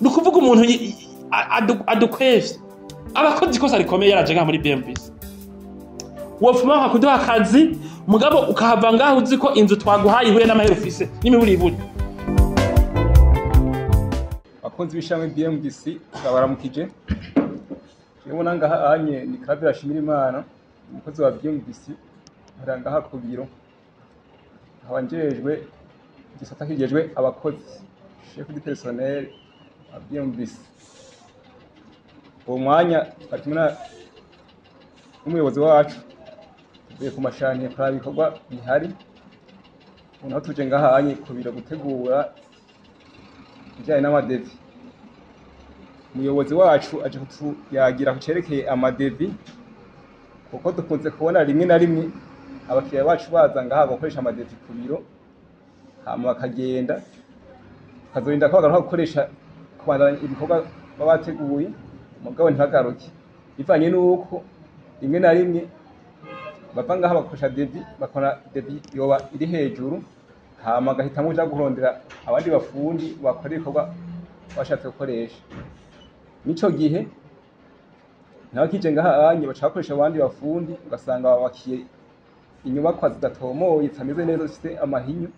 Ni ukuvuga umuntu adukwevye abakozi ikosa rikomeye yaraje ngaha muri BMBC, wofuma bakakuduha akazi, mugabo ukahava ngaho uzi ko inzu twaguhaye ihuye n'amahera ufise n'imiburiburi. Abakunzi b'ishami BMBC, turabaramukije. Jewe ngaha anye ni Claver Ashimirimana, umukozi wa BMBC, nkorera ngaha ku biro, nkaba njejwe igisata kijejwe abakozi, chef du personnel wa BMBC. Uwo mwanya bari kumwe n'umuyobozi wacu, tuvuye ku ma chantiers kuraba ibikorwa bihari. Ubu naho tuje ngaha anye ku biro gutegura ibijyanye n'ama devis. Umuyobozi wacu aje kutuyagira ku cerekeye ama devis, kuko dukunze kubona rimwe na rimwe abakiriya bacu baza ngaha gukoresha ama devis ku biro, hama bakagenda, tukazorinda ko bagaruka gukoresha kubandanya ibikorwa baba bateguye, mugabo ntibagaruke, bivanye n'uko rimwe na rimwe bava ngaha bakoresha devis, bakora devis yoba iri hejuru, hama agahitamwo kuja kurondera abandi bafundi bakora ibikorwa bashatse gukoresha. Nico gihe nawe kije ngaha anye baca bakoresha abandi bafundi, ugasanga babakiye inyubakwa zidatomoye, zitameze neza, zifite amahinyu,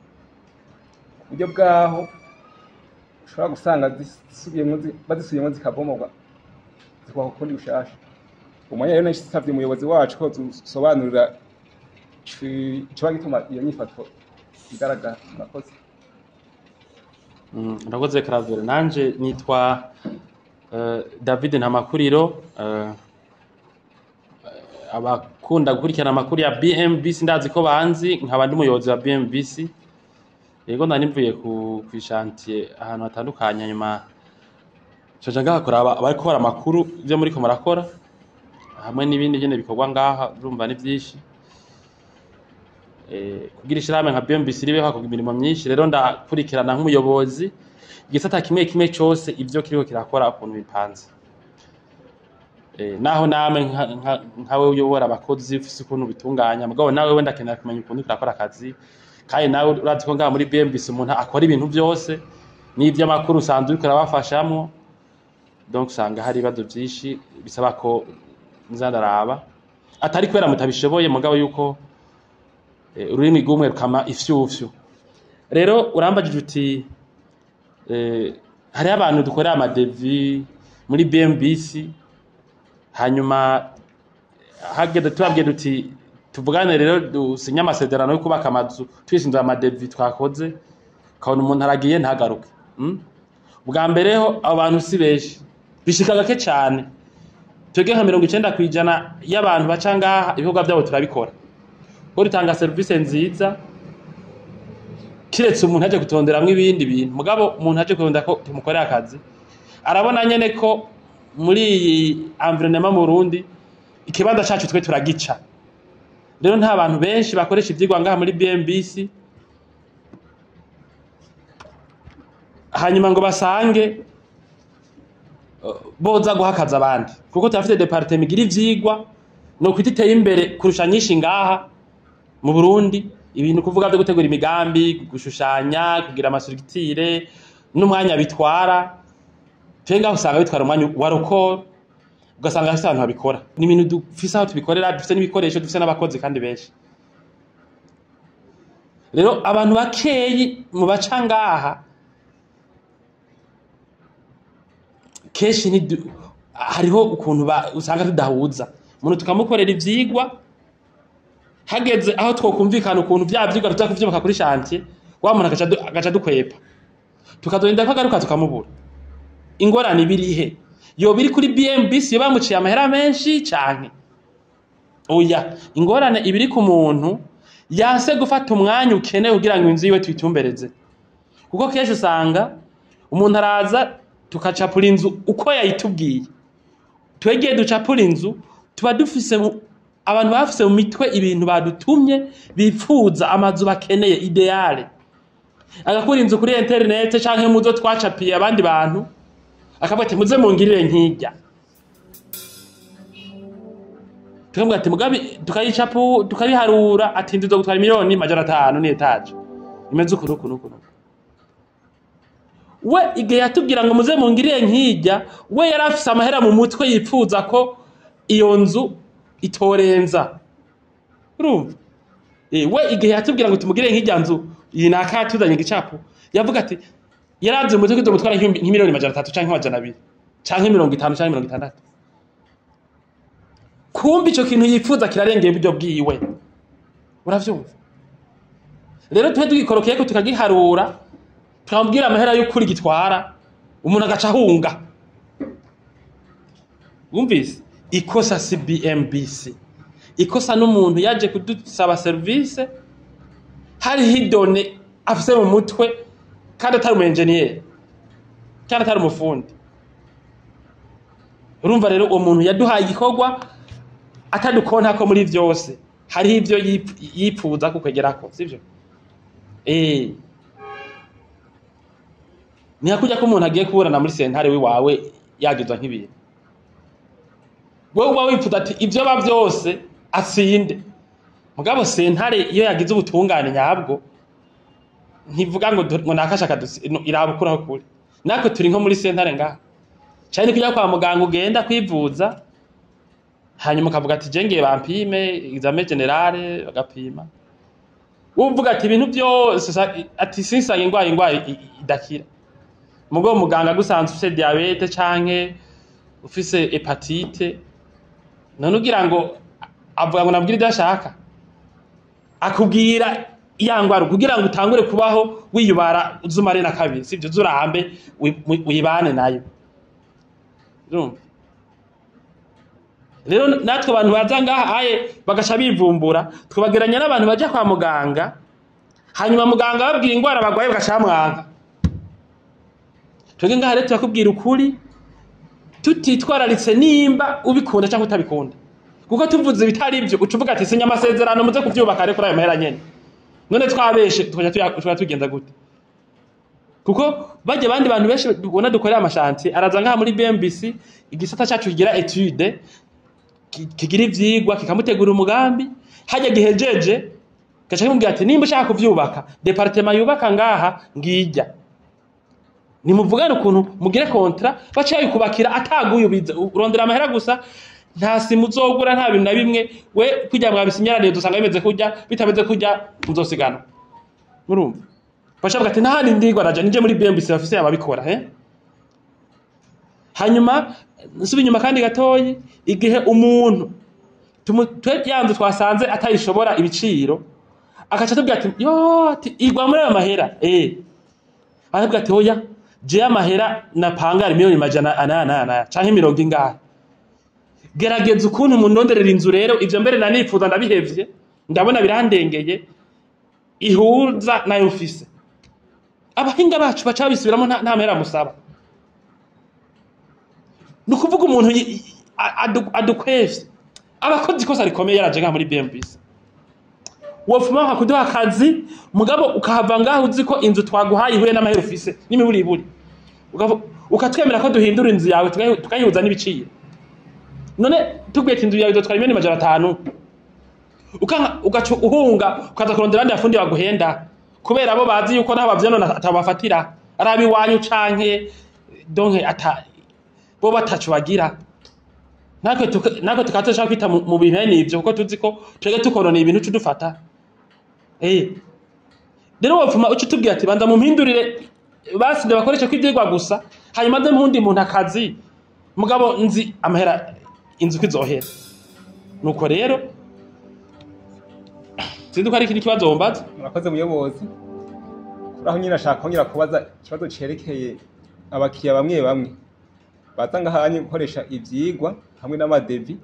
ku buryo bwaho ushobora gusanga zisubiyemwo, bazisubiyemwo zikabomorwa, zikubakwa ukundi gushasha. Umwanya rero nasavye umuyobozi wacu ko dusobanurira icoba gituma iyo nyifato igaragara. Murakoze. Urakoze Claver. Nanje nitwa David Ntamakuriro. Abakunda gukurikirana amakuru ya BMBC ndazi ko banzi, nkaba ndi umuyobozi wa BMBC. Yego, nari mvuye ku kwi chantier ahantu hatandukanye, nyuma ncaja ngaha kuraba abariko bakora amakuru ivyo muriko murakora hamwe n'ibindi nyene bikorwa ngaha. Urumva ni vyinshi. Kugira ishirahamwe nka BMBC ribeho hakorwa imirimo myinshi. Rero ndakurikirana nk'umuyobozi igisata kimwe kimwe cose, ivyo kiriko kirakora, ukuntu bipanze. Naho namwe nkawe uyobora abakozi ufise ukuntu bitunganya, mugabo nawe we ndakenera kumenya ukuntu kirakora akazi. Kandi nawe urazi ko ngaha muri BMBC umuntu akora ibintu vyose n'ivy'amakuru usanzwe uriko urabafashamwo, donc usanga hari ibibazo vyinshi bisaba ko nza ndaraba, atari kubera mutabishoboye, mugabo yuko ururimi rw'umwe rukama ifyufyu. Rero urambajije uti hariho abantu dukorera ama devis muri BMBC, hanyuma hageze tubabwiye duti tuvugane rero dusinye amasezerano yo kubaka amazu twisunze ama devis twakoze, ukabona umuntu aragiye ntagaruke. Bwa mbere ho abo bantu si benshi, bishika gake cane. Twebwe nka 90% y'abantu baca ngaha ibikorwa vyabo turabikora, kuko dutanga serivisi nziza, kiretse umuntu aje kutonderamwo ibindi bintu. Mugabo umuntu aje kurondera ko tumukorera akazi arabona nyene ko muri iyi environnement mu Burundi ikibanza cacu twe turagica. Rero nta bantu benshi bakoresha ivyigwa ngaha muri BMBC hanyuma ngo basange boza guhakaza abandi, kuko turafite département igira ivyigwa no kwita iteye imbere kurusha nyinshi ngaha mu Burundi. Ibintu kuvuga byo gutegura imigambi, gushushanya, kugira ama structures n'umwanya bitwara, twe ngaho usanga bitwara umwanya wa rukoro, ugasanga hafise abantu babikora. Ni ibintu dufise aho tubikorera, dufise n'ibikoresho, dufise n'abakozi kandi benshi. Rero abantu bakeyi mu baca ngaha kenshi hariho ukuntu usanga tudahuza umuntu, tukamukorera ivyigwa, hageze aho twokumvikana ukuntu vya vyigwa tuza kuvyubaka kuri chantier, wa muntu agaca dukwepa, tukazorinda ko agaruka tukamubura. Ingorane ibirihe? Yoba iri kuri BMBC, yo bamuciye amahera menshi canke oya? Ingorane ibiri ku muntu yanse gufata umwanya ukenewe kugira ngo inzu yiwe tuyitumbereze, kuko kenshi usanga umuntu araza tukacapura inzu uko yayitubwiye. Twegeye ducapura inzu, tuba dufise abantu bafise mu mitwe ibintu badutumye bipfuza, amazu bakeneye idéale. Agakura inzu kuri internet canke muzo twacapiye abandi bantu, akavuga ati: "Muze mungirire nkirya." Tukamubwira ati mugabi tukayicapu, tukayiharura, ati inzu gutwara 500 miliyoni ni étage imeze uku nuku nuku nuku. We igihe yatubwira ngo muze mungirire nkijya, we yari afise amahera mu mutwe yipfuza ko iyo nzu itorenza. Urumva? We igihe yatubwira ngo tumugirire nk'ijya nzu iyi naka yatuzanye igicapo, yavuga ati yarazi mu mutwe ko izomutwara nk'imiliyoni 300 canke 200 canke 50 canke 60. Kumbe ico kintu yipfuza kirarengeye uburyo bwiwe. Uravyumva? Rero tube tugikorokeyeko tukagiharura, tukamubwira amahera y'ukuri gitwara, umuntu agaca ahunga. Wumvise? Ikosa si BMBC, ikosa n'umuntu yaje kudusaba service hariho i données afise mu mutwe, kandi atari umu engineer kandi atari umufundi. Urumva rero, uwo muntu yaduhaye igikorwa atadukontako muri vyose, hariho ivyo yipfuza kukwegerako, sivyo? Ni hakujya ko umuntu agiye kuburana muri sentare wiwawe yagizwa nk'ibintu, wowe uba wifuza ati ivyo ba vyose atsinde. Mugabo sentare iyo yagize ubutungane nyabwo ntivuga ngo nakashaka no, iraba ukuraho kuri. Natwe turi nko muri sentare ngaha, cyane kujya kwa muganga, ugenda kwivuza, hanyuma ukavuga ati je ngiye bampime examen général, bagapima. Uvuga ati ibintu byose ati sinsange ingwara idakira. Mugo muganga gusanze ufise diabète canke ufise hépatite, none ugira ngo avuga ngo nabwire ibyo ashaka? Akubwira ya ngwara kugira ngo utangure kubaho wiyubara, uzumare na kabiri, sivyo? Zurambe wibane nayo. Urumva rero, natwe abantu baza ngaha aye bagaca bivumbura, tubageranya n'abantu baja kwa muganga, hanyuma muganga ababwira ingwara bagwaye bagaca bamwanka. Twebwe ngaha rero turakubwira ukuri tutitwararitse nimba ubikunda cyangwa utabikunda, kuko tuvuze ibitari ibyo uca uvuga ati sinya amasezerano muze kuvyubaka rero kuri ayo mahera nyene. None twabeshe tukaja tugenza gute? Kuko bajya abandi bantu benshi ubona dukorera ama chantier araza ngaha muri BMBC, igisata cyacu kigira étude, kigira ivyigwa, kikamutegura umugambi, hajya gihejeje gaca kimubwira ati nimba ushaka kuvyubaka, département yubaka ngaha ngijya, nimuvugane ukuntu mugire contrat, baca babikubakira ataguye ubiza urondera amahera gusa. Nta simu uzogura, nta bintu na bimwe. We kujya mwabisinyaraniye dusanga bimeze kujya bitameze kujya muzosigana. Murumva, baca bavuga ati ntahandi ndigwa naja nije muri BMBC bafise ababikora. Hanyuma nsubi inyuma kandi gatoyi, igihe umuntu twe yanzu twasanze atayishobora ibiciro, akaca atubwira ati yo, ati igwa muri ayo mahera, aratubwira ati oya, jewe amahera napanga ari miliyoni 400 canke mirongo ingahe, gerageza ukuntu mundonderera inzu. Rero ivyo mbere nanifuza ndabihevye, ndabona birandengeye, ihuza nayo mfise. Abahinga bacu baca babisubiramo, nta mahera musaba. Ni ukuvuga umuntu adukwevye abakozi ikosa rikomeye yaraje ngaha muri BMBC, wofuma bakakuduha akazi, mugabo ukahava ngaho uzi ko inzu twaguhaye ihuye n'amahera ufise n'imiburiburi. Ukatwemera ko duhindura inzu yawe tukayihuza n'ibiciro. None tubwiye ati inzu yawe izotwara miliyoni 500, ugaca uhunga ukaza kurondera abandi bafundi baguhenda, kubera bo bazi yuko naho bavyonona atabafatira ari abiwanyu canke donc ata bo bataco bagira. Natwe tukaba tudashaka kwita mu bintu bene ivyo, kuko tuzi ko twebwe tukonona ibintu uca udufata. Rero wopfuma uca utubwira ati banza mumpindurire basi ndabakoresha ko ivyigwa gusa, hanyuma nze mpundi muntu akazi, mugabo nzi amahera inzu ko izohera. Nuko rero sinzi ko ari ikindi kibazo wombaza. Murakoze muyobozi. Kuri aho nyine ashaka kongera kubaza ikibazo cerekeye abakiriya bamwe bamwe baza ngahanye gukoresha ivyigwa hamwe n'ama devis,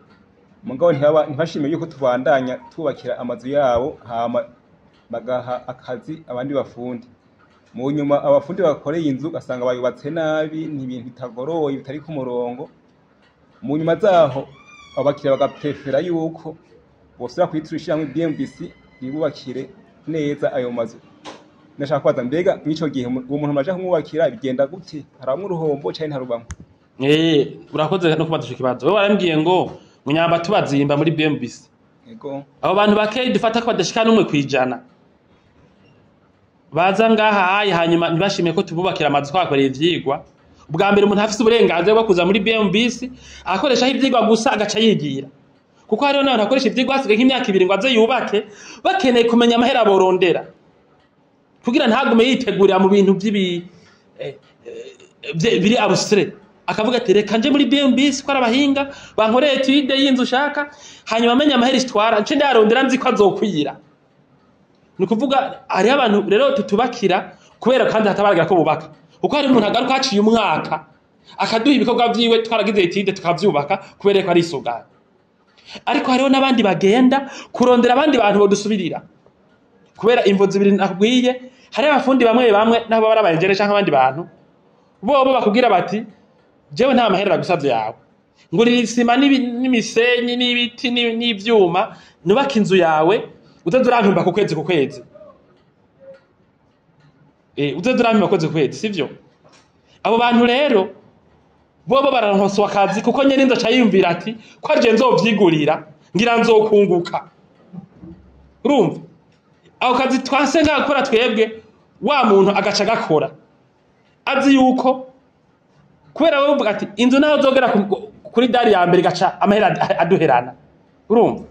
mugabo ntibashime yuko tubandanya tubakira amazu yabo, hama bagaha akazi abandi bafundi. Mu nyuma abafundi bakoreye inzu ugasanga bayubatse nabi, ni ibintu bitagoroye, bitari ku murongo. Mu nyuma zaho abakiriya bagaprefera yuko bosubira kwitura ishirahamwe BMBC ribubakire neza ayo mazu. Ndashaka kubaza, mbega mw'ico gihe uwo muntu maje kumwubakira bigenda gute? Harabamwo uruhombo canke ntarubamwo? Urakoze no kubaza ico kibazo. Wewe warambwiye ngo munyamba tubazimba muri BMBC. Yego. Abo bantu bakeyi dufata ko badashika 1%. Baza ngaha hayi, hanyuma ntibashimiye ko tububakira amazu twakoreye ivyigwa. Ubwa mbere, umuntu afise uburenganzira bwo kuza muri BMBC akoreshaho ivyigwa gusa, agaca yigira, kuko hariho n'abantu bakoresha ivyigwa hasigaye nk'imyaka 2 ngo aze yubake, bakeneye kumenya amahera borondera kugira ntagume yitegurira mu bintu vy'ibi biri abstrait, akavuga ati: "Reka nje muri BMBC ko ari abahinga, bankoreye étude y'inzu ushaka, hanyuma amenye amahera isitwara, nce ndayarondera nzi ko azokwira." Ni ukuvuga hariho abantu rero tutubakira kubera kandi hatabaragira ko bubaka, kuko hari umuntu agaruka haciye umwaka akaduha ibikorwa vyiwe twaragize étude tukavyubaka kubera ko ari isuganya. Ariko hariho n'abandi bagenda kurondera abandi bantu bodusubirira kubera imvo zibiri nakubwiye. Hariho abafundi bamwe bamwe nabo baba ari abayenjere canke abandi bantu, bobo bakubwira bati: "Jewe nta mahera nagusavye yawe, ngurira isima n'imisenyi n'ibiti n'ivyuma, nubake inzu yawe, uzoze urampemba ku kwezi ku kwezi, uzoze urampemba ku kwezi ku kwezi." Sivyo? Abo bantu rero bobo barankoswa akazi, kuko nyene inzu aca yiyumvira ati: "Ko aje nzovyigurira, ngira nzokunguka." Urumva ako kazi twase ngakora twebwe, wa muntu agaca agakora azi yuko kubera we uvuga ati inzu naho zogera kuri dalle ya mbere igaca amahera aduherana. Urumva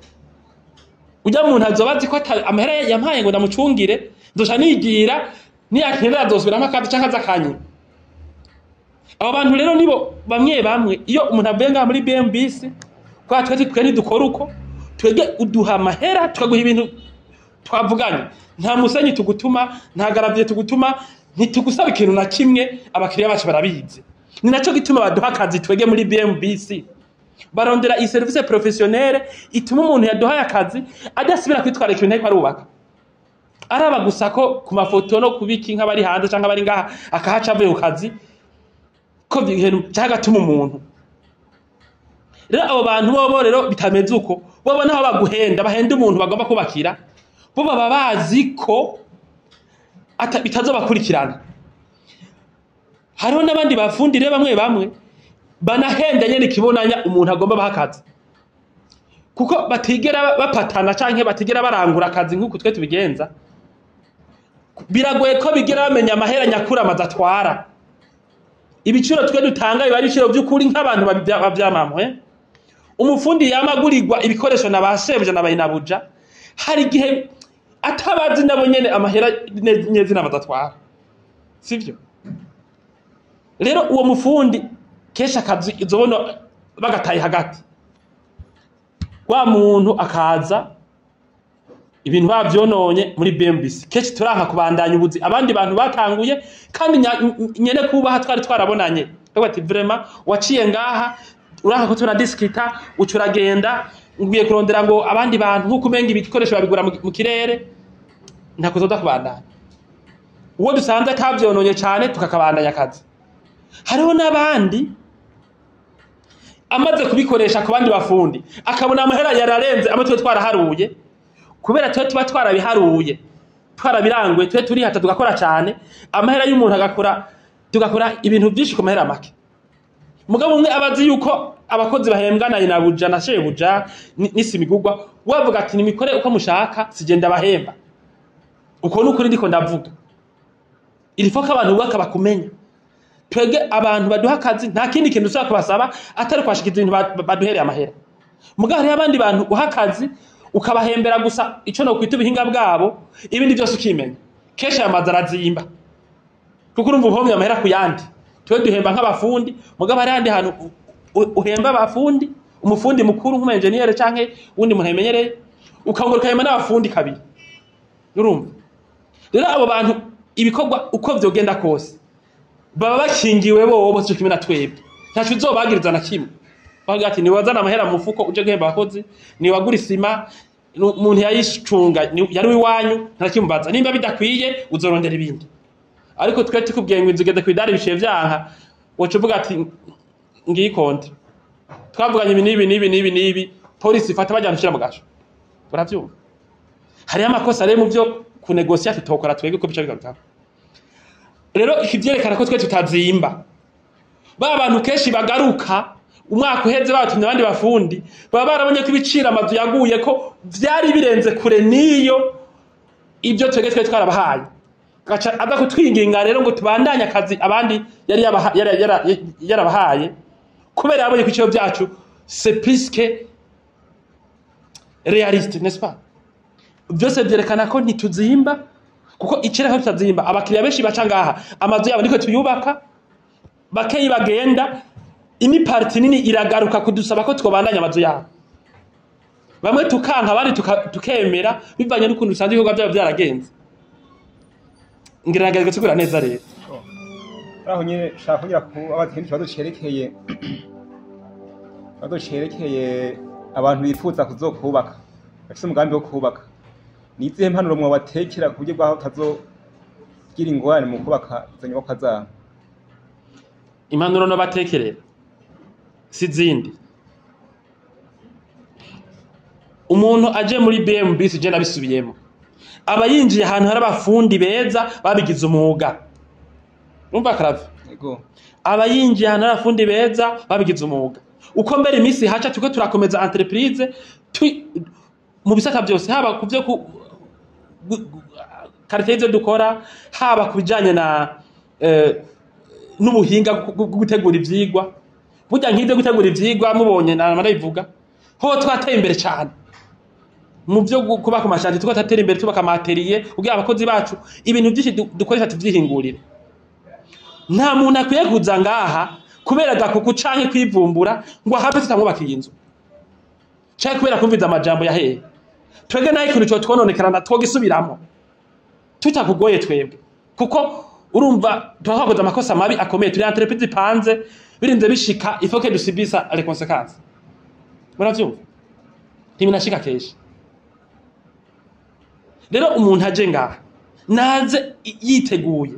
ujya muntu azoba azi ko amahera yampaye ngo ndamucungire, nzoca nigira, niyakenera azosubiramo akazi canke aza akanyima. Abo bantu rero nibo bamwe bamwe iyo umuntu avuye ngaha muri BMBC, kwa twe ntidukora uko. Twebwe uduha amahera, tukaguha ibintu twavuganye. Nta musenyi tugutuma, nta gravier tugutuma, ntitugusaba ikintu na kimwe. Abakiriya bacu barabizi, ni naco gituma baduha akazi. Twebwe muri BMBC barondera iyi service professionnelle ituma umuntu yaduhaye akazi adasubira kwitwara ikintu ariko arubaka, araba gusa ko ku mafoto no kubiki nk'abari hanze canke abari ngaha, akahaca avuye ku kazi ko ibintu cyagatuma umuntu. Rero abo bantu bobo rero bitameze uko, bobo naho baguhenda, bahenda umuntu bagomba kubakira, bo baba bazi ko bitazobakurikirana. Hariho n'abandi bafundi rero bamwe bamwe banahenda nyene ikibonanya umuntu agomba baha akazi, kuko batigera bapatana canke batigera barangura akazi nk'uko twe tubigenza. Biragoye ko bigera bamenya amahera nyakuri amazu atwara. Ibiciro twe dutanga biba ari ibiciro by'ukuri nk'abantu bavyamamwe. Umufundi yamagurirwa ibikoresho na ba shebuja na bayinabuja, hari igihe atabazi nabo nyene amahera nyezina badatwara, sivyo? Rero uwo mufundi kenshi akazi uzobona bagataye hagati, wa muntu akaza ibintu bavyononye. Muri BMBC kenshi turanka kubandanya ubuzi abandi bantu batanguye, kandi nyene kubaha twari twarabonanye. Bavuga ati: "Vraiment waciye ngaha uranka ko tunadiskita, uca uragenda ngiye kurondera ngo abandi bantu, nkuko umenga ibikoresho babigura mu kirere." Ntako tuzoza kubandanya. Uwo dusanze atavyononye cane, tukakabandanya akazi. Hariho n'abandi amaze kubikoresha ku bandi bafundi, akabona amahera yararenze amwe twe twaraharuye, kubera twe tuba twarabiharuye, twarabiranguye, twe turihata tugakora cyane amahera y'umuntu agakora, tugakora ibintu byinshi ku mahera make. Mugabo umwe aba azi yuko abakozi bahembwa na inabuja na shebuja n'isimigurwa, wavuga ati: "Nimikore uko mushaka, sigenda bahemba." Uko nukuri ndiko ndavuga, il faut ko abantu bubaka bakumenya. Twebwe abantu baduha akazi nta kindi kintu ushobora kubasaba atari kwashikiza ibintu baduhereye amahera. Mugabo hariho abandi bantu uha akazi ukabahembera gusa ico nokwita ubuhinga bwabo, ibindi byose ukimenya. Kenshi aya mazu arazimba, kuko urumva uhomye amahera ku yandi. Twe duhemba nk'abafundi, mugabo hari ahandi hantu uhemba abafundi, umufundi mukuru nk'umu engineer canke uwundi muntu abimenyereye, ukongera ukahemba n'abafundi kabiri. Urumva rero abo bantu ibikorwa uko vyogenda kose baba bakingiwe bobo, cyo kimwe na twebwe. Ntaco uzobagiriza na kimwe. Bavuga ati: "Niwazana amahera mu mufuko uje guhemba abakozi, niwagura isima, umuntu yayicunga yari iwanyu, ntakimubaza. Nimba bidakwiye uzorondera ibindi." Ariko twe tukubwiye ngo inzu igeze kw'idari biciye vyanka, woca uvuga ati: "Ngiyi contrat, twavuganye ibi n'ibi n'ibi n'ibi n'ibi, polisi ifata bajyana ushira mu gasho." Uravyumva hariho amakosa rero mu vyo kunegosiya tutokora twebwe, ko bica bigarukaho. Rero ikivyerekana ko twe tutazimba, ba bantu kenshi bagaruka umwaka uheze batumye abandi bafundi, baba barabonye ko ibiciro amazu yaguye ko vyari birenze kure niyo ibyo twebwe twari twarabahaye. Gaca aza kutwinginga rero ngo tubandanye akazi abandi yari yarabahaye, kubera yabonye ko ibiciro byacu c'est plus que réaliste, n'est-ce pas? Byose byerekana ko ntituzimba, kuko icera ko tutazimba. Abakiriya benshi baca ngaha, amazu yabo niko tuyubaka, bakeyi bagenda, une partie nini iragaruka kudusaba ko twobandanya amazu yabo. Bamwe tukanka, abandi tukemera, bivanye n'ukuntu usanzwe ibikorwa byabo byaragenze. Ngerageza gusigura neza rero. Aho nyine nshaka kugira kubabaza ikindi kibazo cerekeye abantu bifuza kuzokubaka, bafise umugambi wo kubaka. Ni izihe mpanuro mwobatekera ku buryo bw'aho batazogira ingorane mu kubaka izo nyubakwa zabo? Impanuro no batekerera si zindi. Umuntu aje muri BMB, je nabisubiyemo, aba yinjiye ahantu hari abafundi beza babigize umwuga. Urumva, Karave? Yego. Aba yinjiye ahantu hari abafundi beza babigize umwuga. Uko mbere iminsi haca, turiko turakomeza entreprise mu bisata byose, haba ku byo ku qualité y'ivyo dukora, haba ku bijanye na n'ubuhinga bwo gutegura ivyigwa. Burya nk'ivyo gutegura ivyigwa mubonye na ndabivuga ho, twateye imbere cyane mu byo kubaka ama chantiers. Tuko tatera imbere tubaka ama ateliers kugira abakozi bacu ibintu byinshi dukoresha tuvyihingurire. Nta muntu akwiye kuza ngaha kubera agakuku canke kwivumbura ngo ahave tutamwubakiye inzu, canke kubera kumviza amajambo ya hehe. Twebwe naho ikintu co twononekarana twogisubiramo tutakugoye twebwe, kuko urumva tuba twakoze amakosa mabi akomeye. Turi entreprise ipanze, birinze bishika, il faut que dusubisse les conséquences. Muravyumva, ntibinashika kenshi. Rero umuntu aje ngaha naze yiteguye,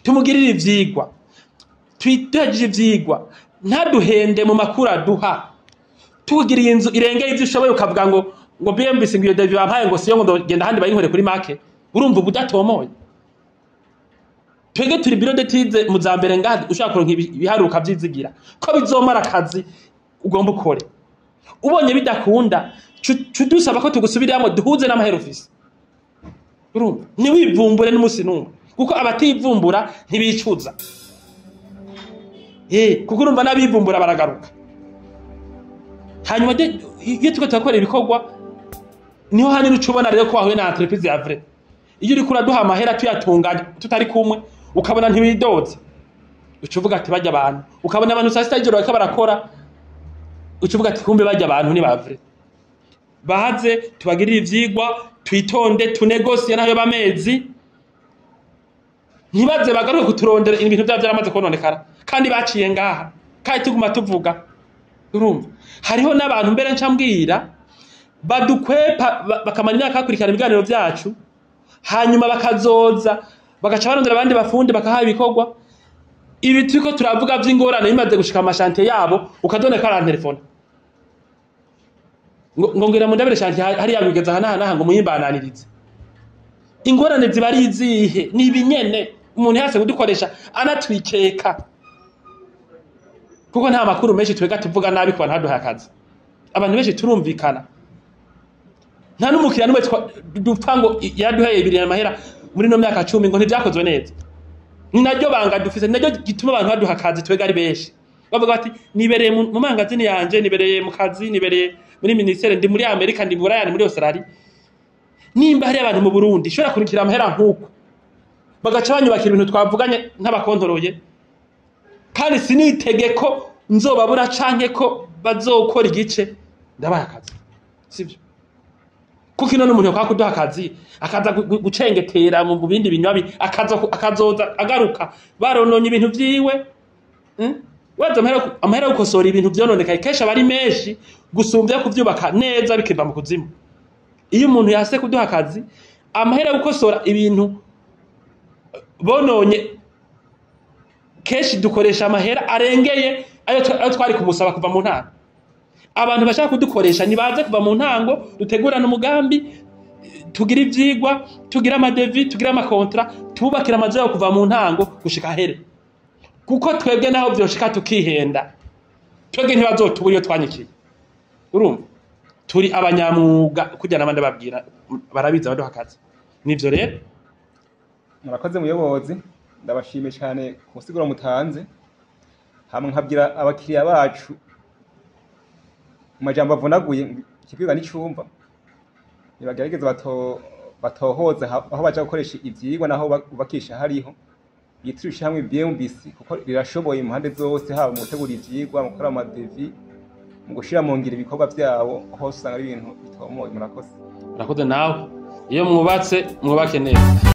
tumugirire ivyigwa, twitegereje ivyigwa, ntaduhende mu makuru aduha. Tugiriye inzu irengeye ivyo ushoboye, ukavuga ngo BMBC ngo iyo devis bampaye ngo siyo, ngo ndogenda ahandi bayinkore kuri make, urumva uba udatomoye. Twebwe turi bureau d'études mu za mbere ngaha ushobora kuronka ibiharuro ukavyizigira ko bizomara akazi ugomba ukore. Ubonye bidakunda, cudusaba ko tugusubiriramo, duhuze n'amahera ufise. Urumva, ntiwivumbure n'umunsi n'umwe, kuko abativumbura ntibicuza. Kuko urumva n'abivumbura baragaruka hanyuma. Iyo turiko turakora ibikorwa, niho hanini uca ubona rero ko wahuye na entreprise ya vrai. Iyo uriko uraduha amahera tuyatunganya tutari kumwe, ukabona ntiwidoze, uca uvuga ati barya abantu. Ukabona abantu saa sita y'ijoro bariko barakora, uca uvuga ati kumbe barya abantu ni ba vrai. Baze tubagirire ivyigwa, twitonde, tunegosiye nayo b'amezi, ntibaze bagaruke kuturondera ibintu vyabo vyaramaze kononekara kandi baciye ngaha, kandi tuguma tuvuga. Urumva, hariho n'abantu mbere nca mbwira badukwepa, bakamara imyaka bakurikirana ibiganiro vyacu, hanyuma bakazoza bagaca barondera abandi bafundi bakahaha ibikorwa. Ibi turiko turavuga vy'ingorane bimaze gushika ama chantiers yabo, ukadoneka arantelefona ngo ngira mundabire chantier hariya bigeze aha n'aha n'aha, ngo muyimbananirize. Ingorane ziba ari izihe? Ni ibinyene umuntu yase kudukoresha anatwikeka, kuko nta makuru menshi twega tuvuga nabi ku bantu baduhaye akazi. Abantu benshi turumvikana, nta n'umukiriya n'umwe dupfa ngo yaduhaye ibiri amahera muri no myaka 10 ngo ntibyakozwe neza. Ni naryo banga dufise, ni naryo gituma abantu baduha akazi twega ari benshi. Bavuga bati nibereye mu mangazini yanje, nibereye mu kazi, nibereye muri ministère, ndi muri Amerika, ndi Buraya, ndi muri Australia. Nimba hari abantu mu Burundi shobora kurikira amahera nk'uko, bagaca banyubakira ibintu twavuganye ntabakontoroye, kandi sinitege ko nzobabura canke ko bazokora igice, ndabaye akazi, sivyo? Kuko ino n'umuntu yakwa kuduha akazi akaza gucengetera mu bindi binywabi, akaza akazoza agaruka barononye ibintu vyiwe. Waza amahera yo gukosora ibintu vyononekaye kenshi aba ari menshi gusumvya kuvyubaka neza bikiva mu kuzimu. Iyo umuntu yase kuduha akazi, amahera yo gukosora ibintu bononye, kenshi dukoresha amahera arengeye ayo twari kumusaba kuva mu ntango. Abantu bashaka kudukoresha nibaze kuva mu ntango, dutegurane umugambi, tugire ivyigwa, tugire ama devis, tugire ama contrats, tubakire amazu yabo kuva mu ntango gushika ahere. Kuko twebwe naho vyoshika tukihenda, twebwe ntibazotubura iyo twanyikiye. Urumva, turi abanyamwuga, kugira n'abandi babwira barabizi abaduha akazi. Nivyo rero. Murakoze muyobozi, ndabashimiye cyane ku nsiguro mutanze. Hama nkabwira abakiriya bacu mu majambo avunaguye, ikibwirwa n'icumba, nibagerageze batohoze aho baja gukoresha ivyigwa naho bubakisha hariho, bitirire ishirahamwe BMBC kuko rirashoboye mu mpande zose, haba mu gutegura ivyigwa, mu gukora ama devis, mu gushira mu ngiro ibikorwa vyabo, hose usanga ari ibintu bitomoye. Murakoze. Urakoze nawe. Iyo mwubatse, mwubake neza.